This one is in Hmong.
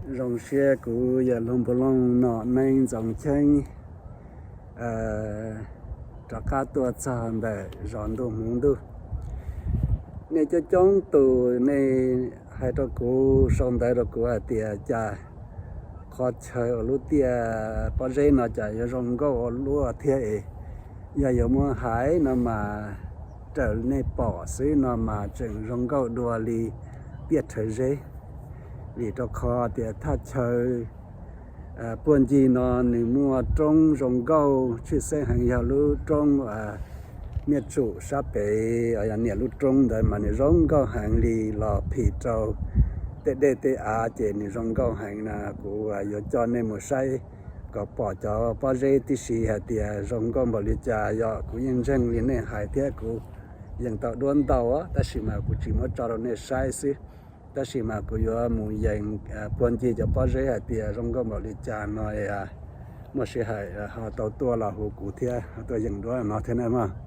Zoo siab kuv yawg luag npus looj Nom Neeb Ntxoov Cheeb rov qab tuaj txog ntawm zos Ntuj Hmuv Ntuj. Nej coob coob tus nej hais rau kuv, sau ntawv rau kuv hais tias cas qhov chaw uas lub tiaj pob zeb no cas yuav zoo nkauj ua luaj thiab es, yog yuav muab hais no mas raws li nej pom xwb no mas tseem zoo nkauj dua li tiaj rhawv zeb, vim rau qhov tias thaj chaw puag ncig no nws muaj roob zoo nkauj, tshwj xeeb heev yog lub roob Niaj Tsum sab pem, yog niam lub roob ntawd mas nws zoo nkauj heev li los phim rau tej dej tej av ces nws zoo nkauj heev na. Kuv yuav coj nej mus saib kom pom cov pob zeb tib si hais tias zoo nkauj npaum li cas. Yog kuv yeej ntseeg li nej hais thiab kuv yeej tau duab ntau, tab sis mas kuv tsis muab tso rau nej saib xwb. Tab sis mas kuv yuav mus yees puag ncig cov pob zeb hais tias zoo nkauj npaum li cas no, muaj sij hawm ho tau tuaj los hu kuv thiab ho tuaj yees duab no thiab na mog.